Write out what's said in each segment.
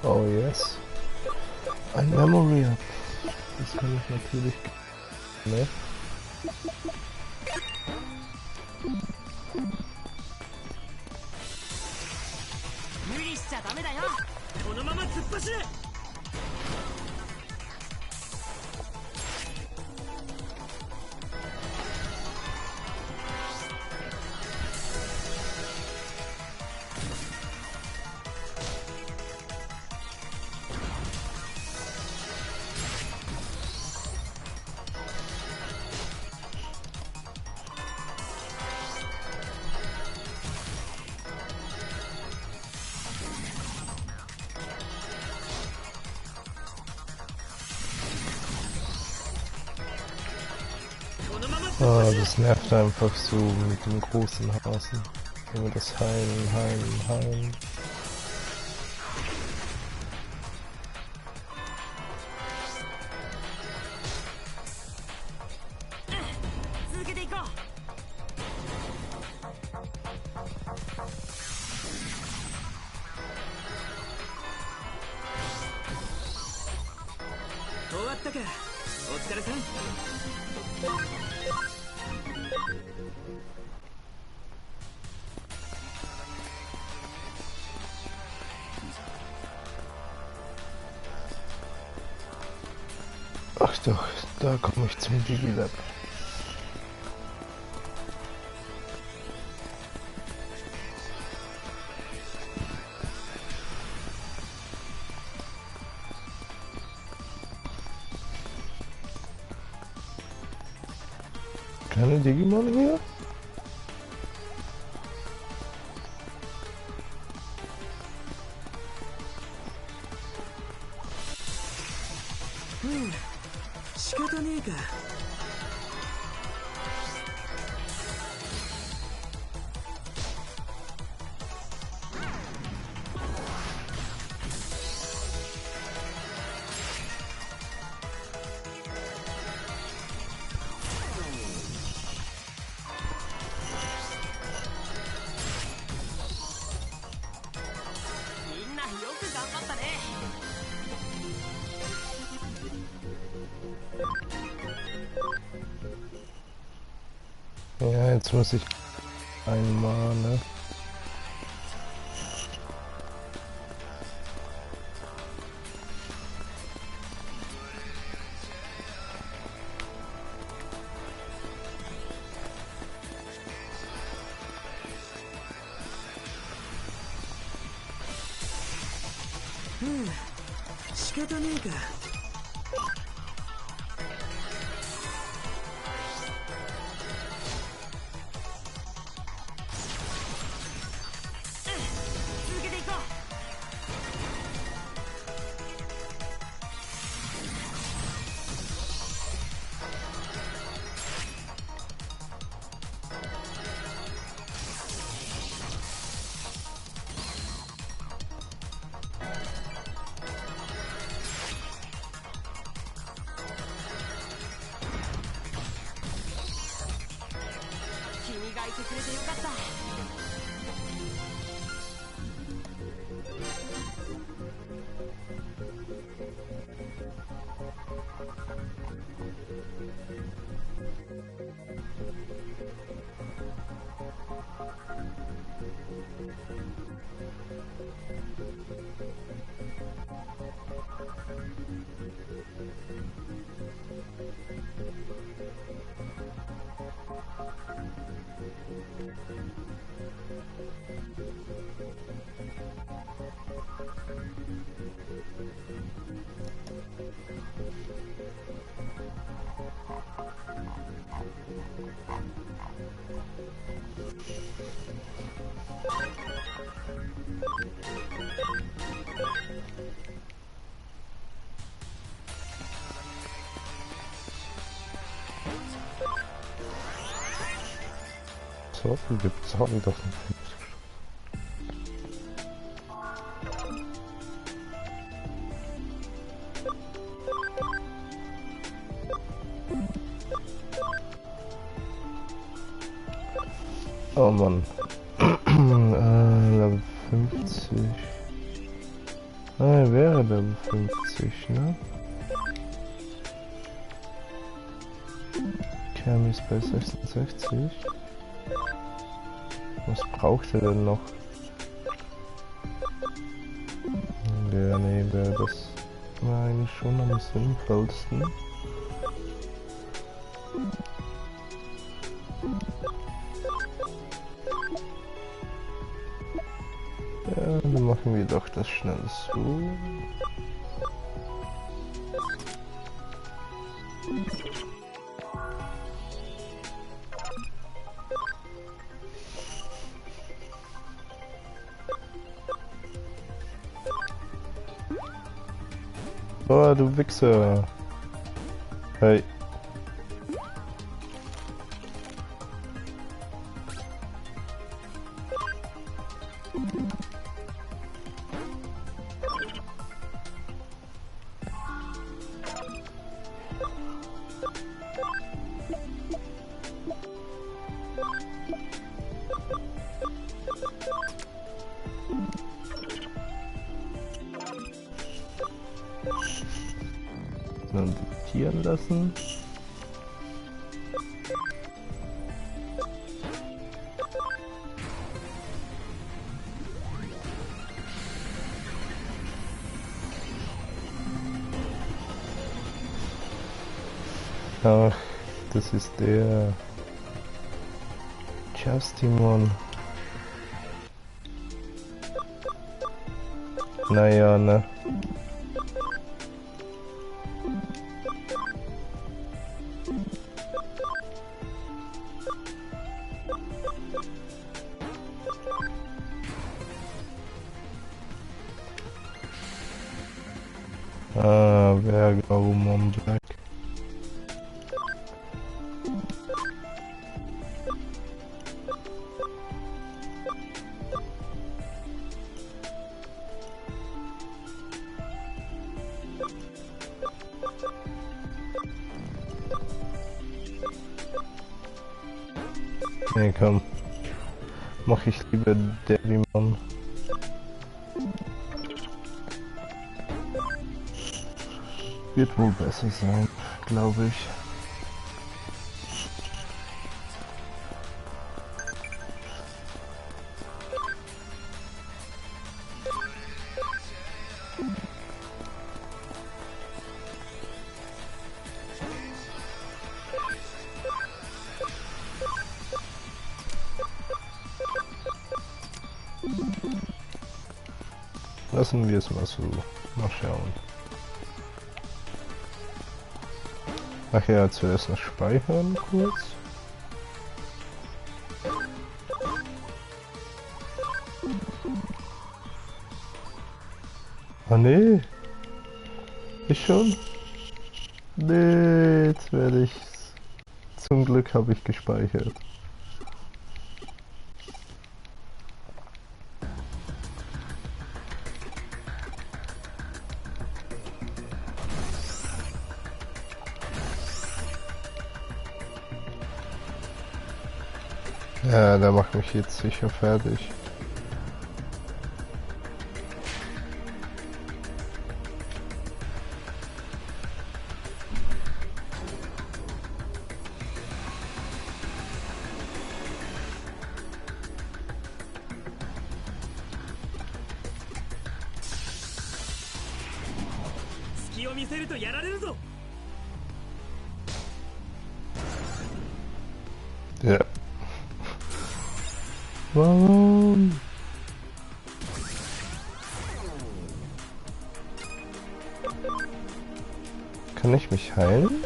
Oh yes. Ein Memory Up. Das kann ich natürlich... Ne? 無理しちゃダメだよ。このまま突っ走れ。Ah, das nervt einfach so mit dem großen Hasen. Immer das Heilen, Heilen, Heilen. Ach doch, da komme ich zum Digilab. Keine Digimon hier? Ja, jetzt muss ich einmal, ne? So viel gibt's, haben doch nicht. Oh Mann. Level 50. Ah, wäre Level 50, ne? Cam ist bei 66. Was braucht er denn noch? Ja, nee, wäre das war eigentlich schon am sinnvollsten. Ja, dann machen wir doch das schnell so. Oh, du Wichser. Hey. Dann diktieren lassen. Ach, das ist der Justimon. Naja, ne? Ah, Bergaumon Black. Nee, komm. Mach ich lieber Devimon. Wird wohl besser sein, glaube ich. Lassen wir es mal so. Mal schauen. Ach ja, zuerst noch speichern kurz. Ah nee. Ich schon? Nee, jetzt werde ich's. Zum Glück habe ich gespeichert. Ja, der macht mich jetzt sicher fertig. Ja. Warum? Kann ich mich heilen?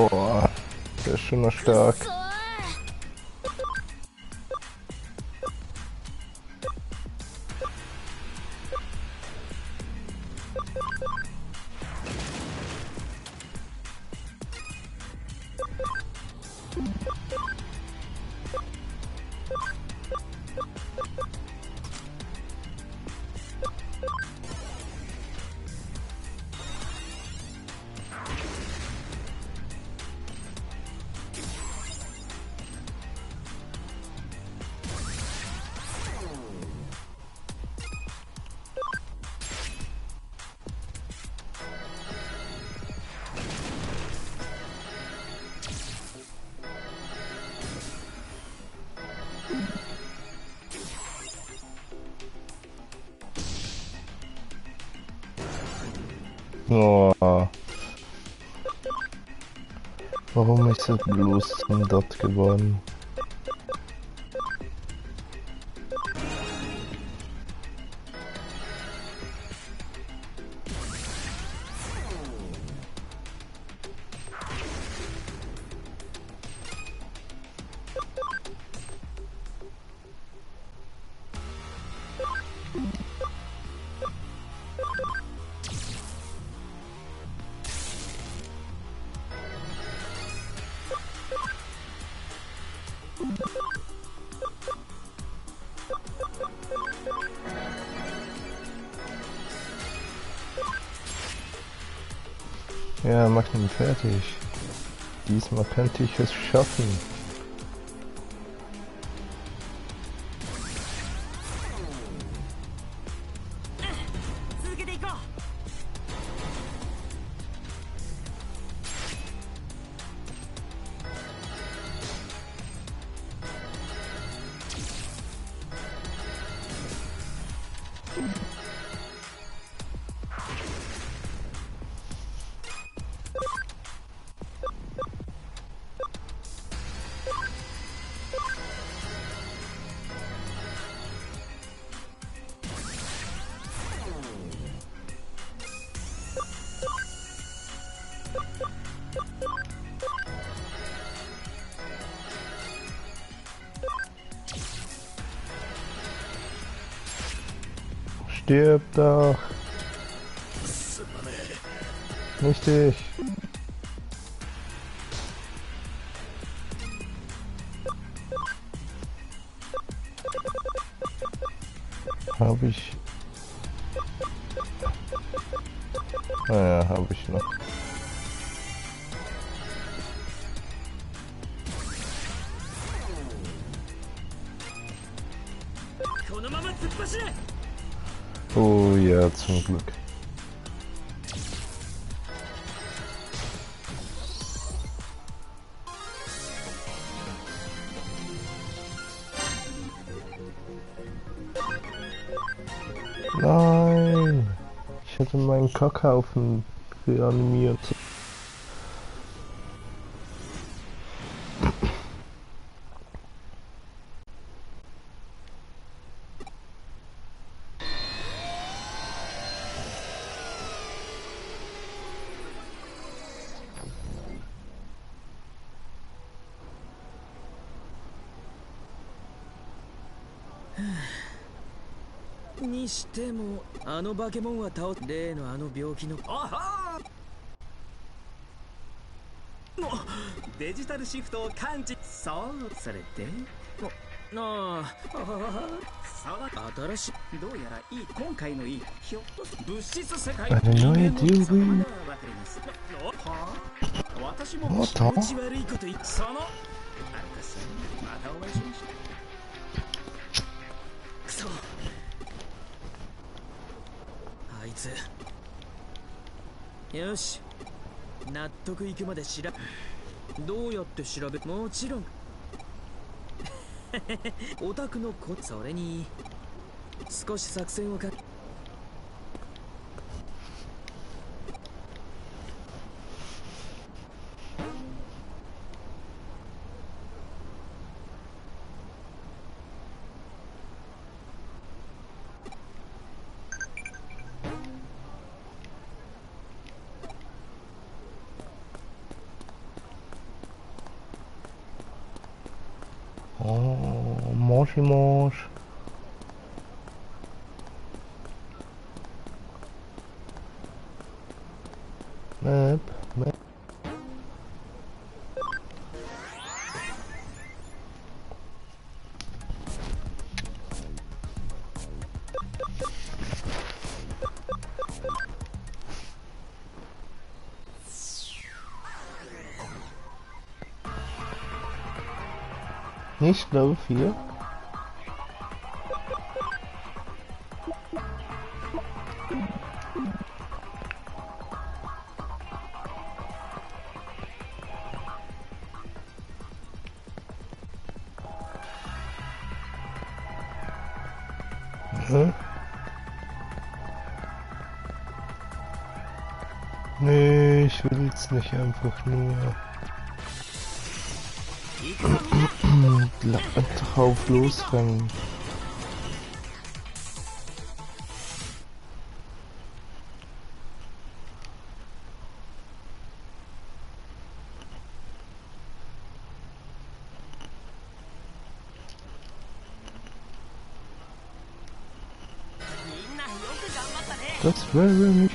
Boah, der ist schon noch stark. そーOh, warum ist er bloß zum Dot geworden? Ja, mach ihn fertig. Diesmal könnte ich es schaffen. Stirb doch! Nicht ich! Hab ich... Naja, hab ich noch. Oh ja, zum Glück. Nein! Ich hätte meinen Kackhaufen reanimiert.「にしてもあの化け物は倒す例のあの病気のあはーもうデジタルシフトを感知そうそれでなあ新しいどうやらいい今回のいいひょっと物質世界の人間の貴様ならわかりますはあ私も気持ち悪いこと言ってそのあるかさまたお会いしましょうくそあいつよし納得いくまでどうやって調べもちろんオタクの子それに少し作戦をか Morschi Morsch. Map, Map. Nicht Level 4. Nee, ich will jetzt nicht einfach nur drauf losrennen. Das wäre nicht.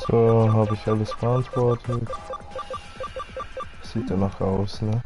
So, habe ich alles beantwortet. Sieht danach aus, ne?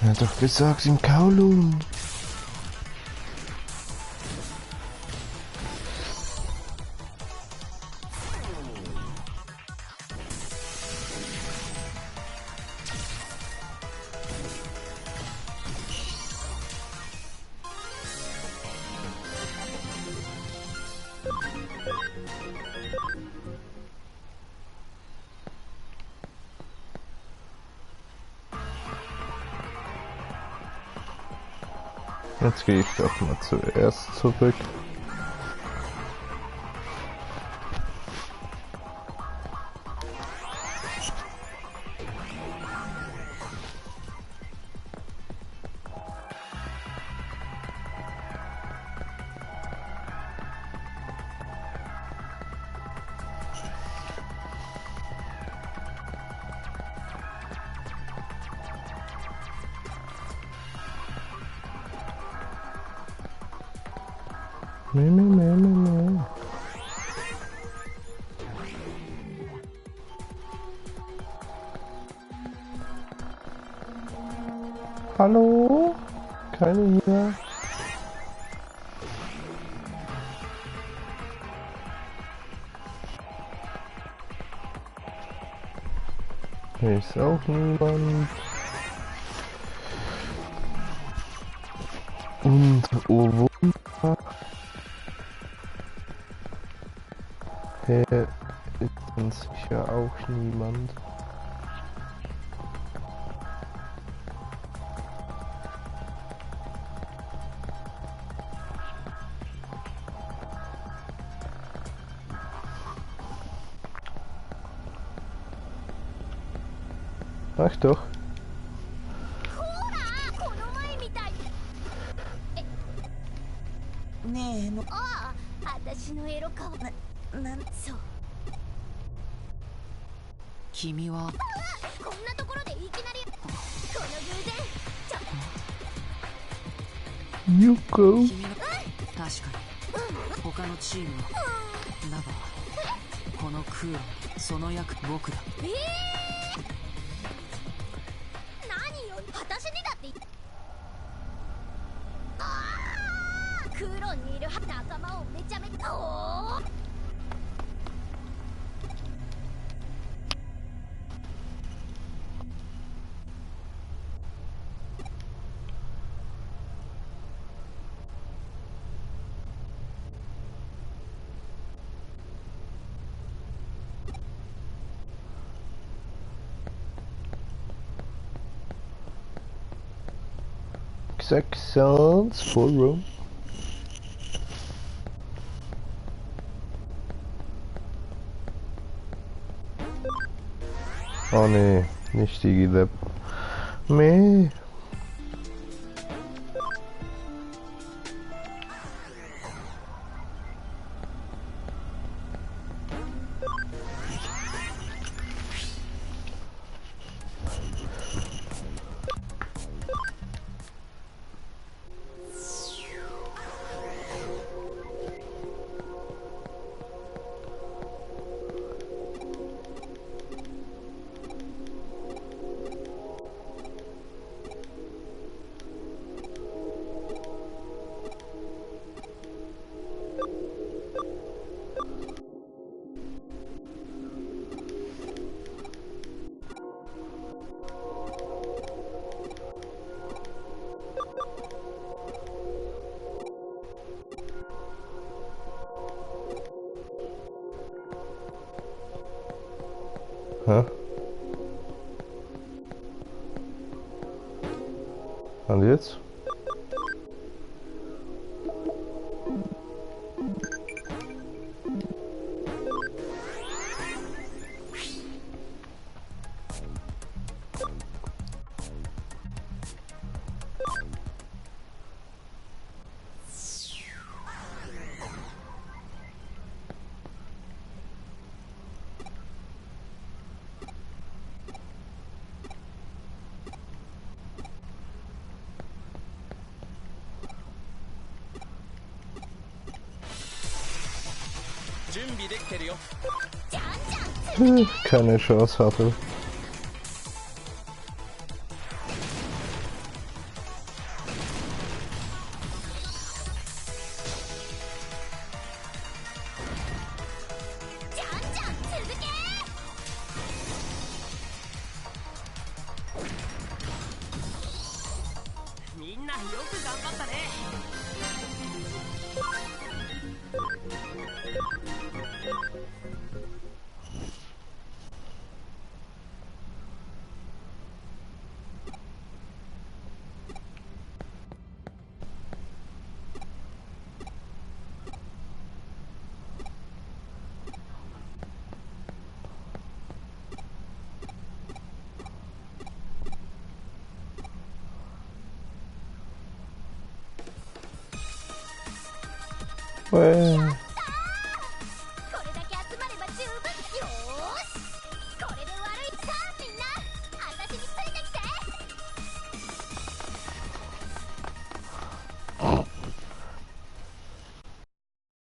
Er hat doch gesagt, im Kowloon. Jetzt gehe ich doch mal zuerst zurück. Nee. Hallo? Keine hier. Hier ist auch niemand. Und oh Wunder. Hier ist kennt sich ja auch niemand. Ach doch. ねえのああ、私のエロかなんそう。君はこんなところでいきなりこの偶然You go. 君の確かに他のチームはだがこのクーロンその役僕だ。何よ、私にだって言っクーロンにいる仲間をめちゃめちゃおーSaxons Forum. Oh nee, nicht Digilab. Meh. Hä? Und jetzt? Keine Chance hatte. Well. これだけ集まれば十分よーしこれで悪いさみんな私についてきて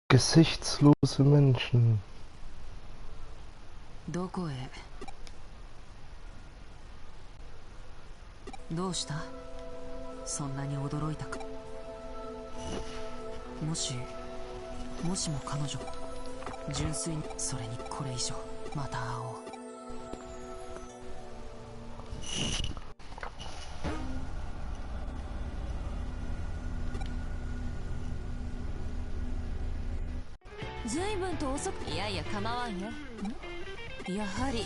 Gesichtslose Menschen. どこへどうしたそんなに驚いたかもしも彼女純粋にそれにこれ以上また会おう随分と遅くいやいや構わんよやはり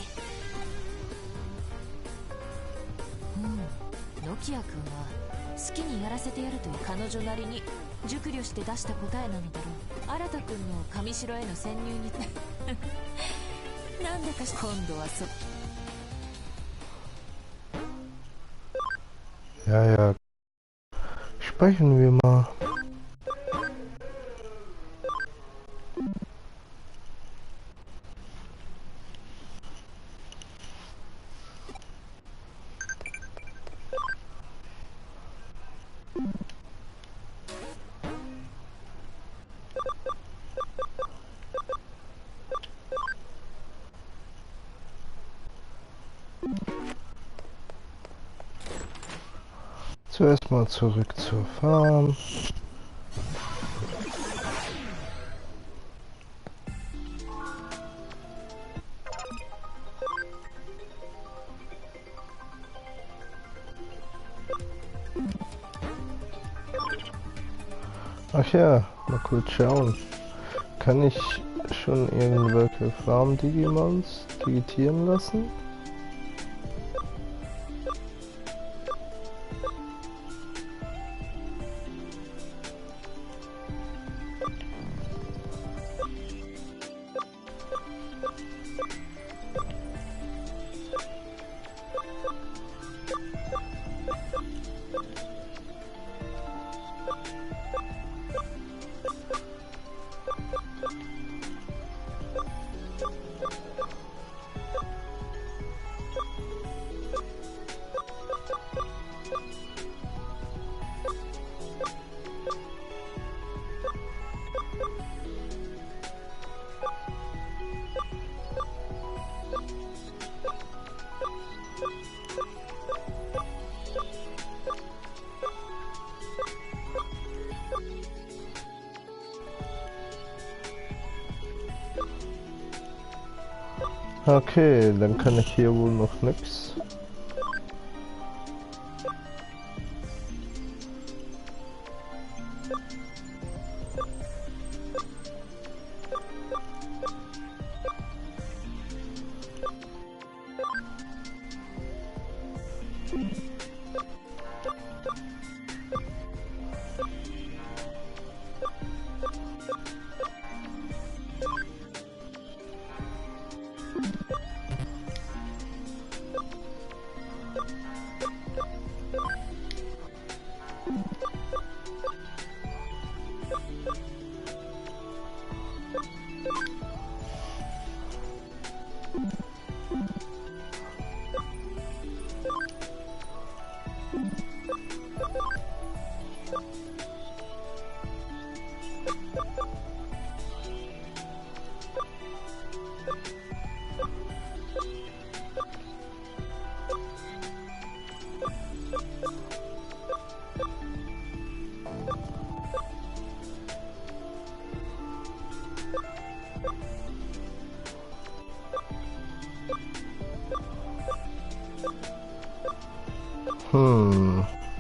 ノキア君は好きにやらせてやるという彼女なりに熟慮して出した答えなのだろう。新君の上城への潜入になんでか今度はJa, ja. Sprechen wir mal. Zuerst mal zurück zur Farm. Ach ja, mal kurz schauen. Kann ich schon irgendwelche Farm-Digimons digitieren lassen? Okay, dann kann ich hier wohl noch nix.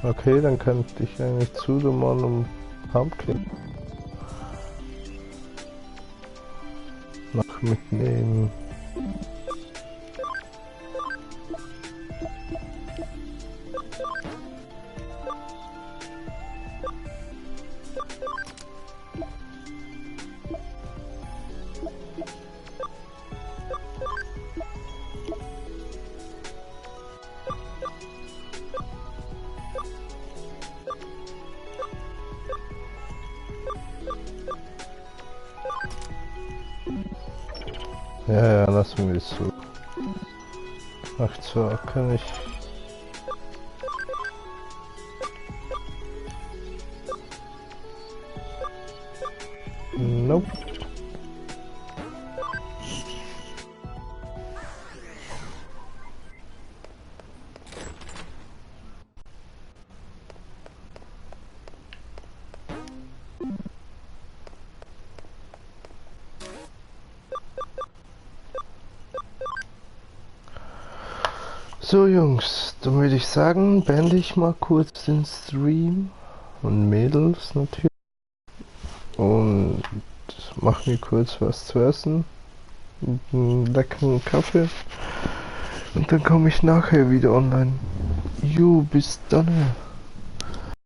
Okay, dann könnte ich eigentlich Zudomon und Pumpkin noch mitnehmen. Ja, lassen wir es so. Ach, zwar kann ich... Nope. So Jungs, dann würde ich sagen, beende ich mal kurz den Stream und Mädels natürlich und mach mir kurz was zu essen einen leckeren Kaffee und dann komme ich nachher wieder online. Jo, bis dann.